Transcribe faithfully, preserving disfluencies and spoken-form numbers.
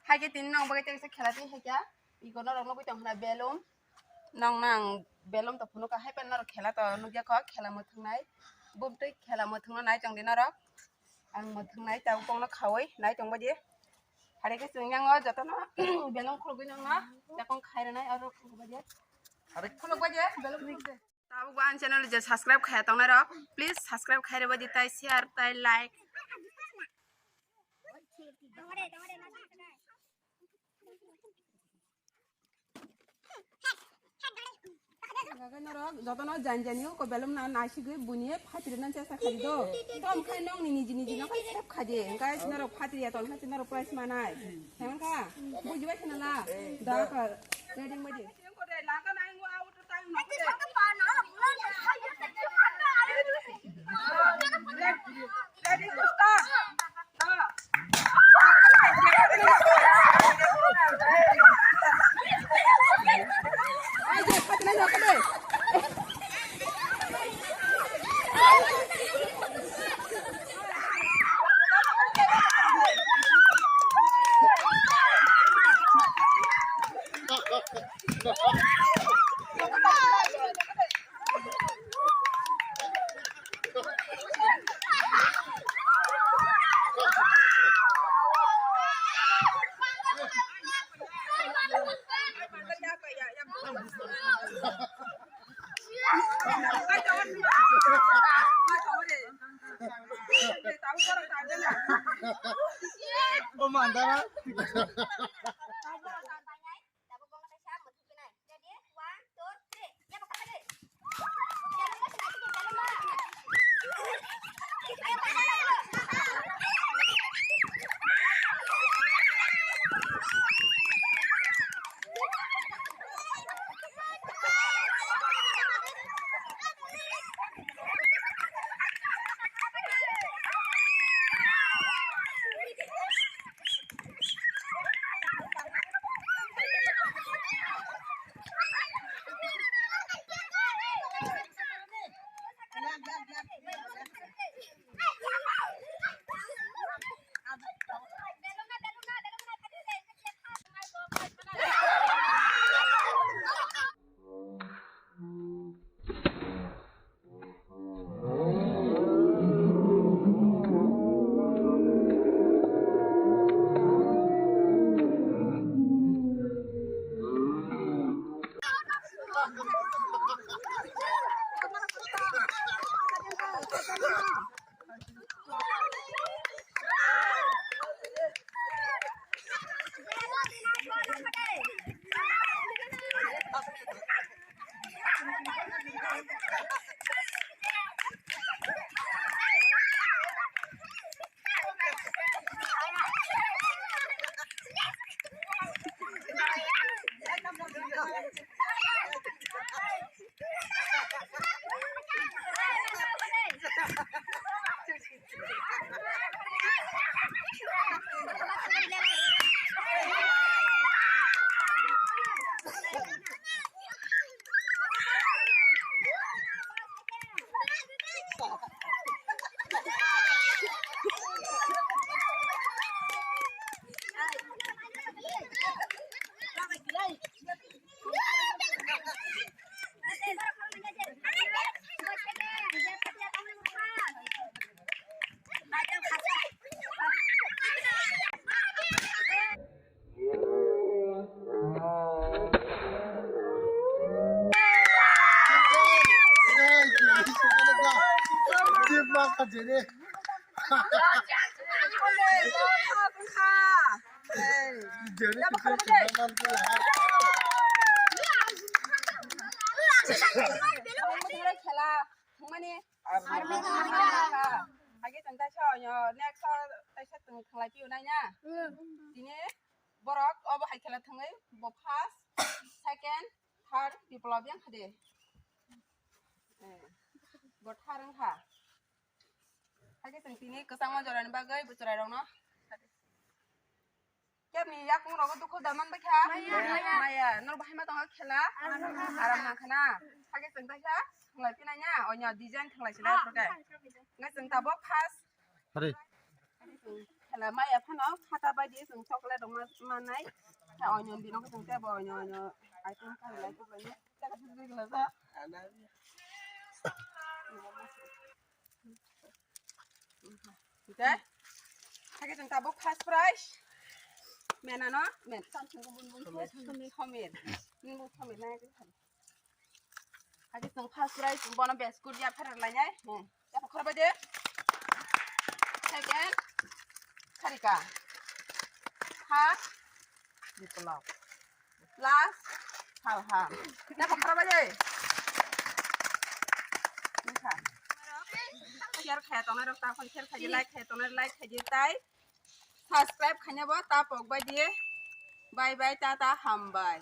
Haikhe tini nang bagwi tei kaisa khela twi haikha. Iko norok nugwi tong khna belum. Nang nang belum to phunukha, haiphano norok khela to nukya kho, khela mwthwngnai. Bumtwi khela mwthwngno nai tong di norok. Ang mwthwngnai tabuk kongno khaui nai tong baidi. Hari khe chwng yango jotono belum khulugwi nangno yakung khairwnai aro khulugbaidi. Khulugbaidi belum khulugbaidi. Tabuk bo ani channel je subscribe khaya tongnai rok, please subscribe khai rwbaidi, tai share, tai like. Norok jotono jani jani o ko belum na naisigwi buni phatri nan chesta khali do. Tom khai nong ni niji niji no khai sep khaje. Guys, norok phatri ya ton khai norok price manai. Hemka, bujibai khna la. Da ka, ready baidi. O mandara. Khela thwngmani. Age tong taisa oyo next o taisa tong thanglai piyo nai na. Tini borok obo hai khela thwngwi bo first, second, third Biplab yang khade. Eh, bo thar wngkha. Hake tong tini kwchangma jorani bagwi bo chwrairokno. Kebni yakung rogo dukhu da man bakha? Maya. Maya. Nor bahai ma tongo khela? Aram nang khana. Hake chwng taisa thanglai pinai na. Onya design thanglai sina prokai. Ngai chwng tabok first. Hari. Khala maya phano khata bai di chwng chocolate rok ma-, manai. Kha onyo dino khe chwng tebo onyo onyo item kha lai khe bai. Okay. Hake chwng tabuk first prize. Mena no, men samsung bun bun Somir. Somir. Nung Somir na. Hake chwng first prize bono biscuit ya pherar lainai. Hmm. Ya khorba de. Second. Kharika. Third. Biplab. Last. Halha. Ya khorba de. Nukha. Share khe tongnai rok ta khon share khe like khe tongnai like khe tai. Subscribe khaina bo ta pok bai di. Bye bye, tata, hambai.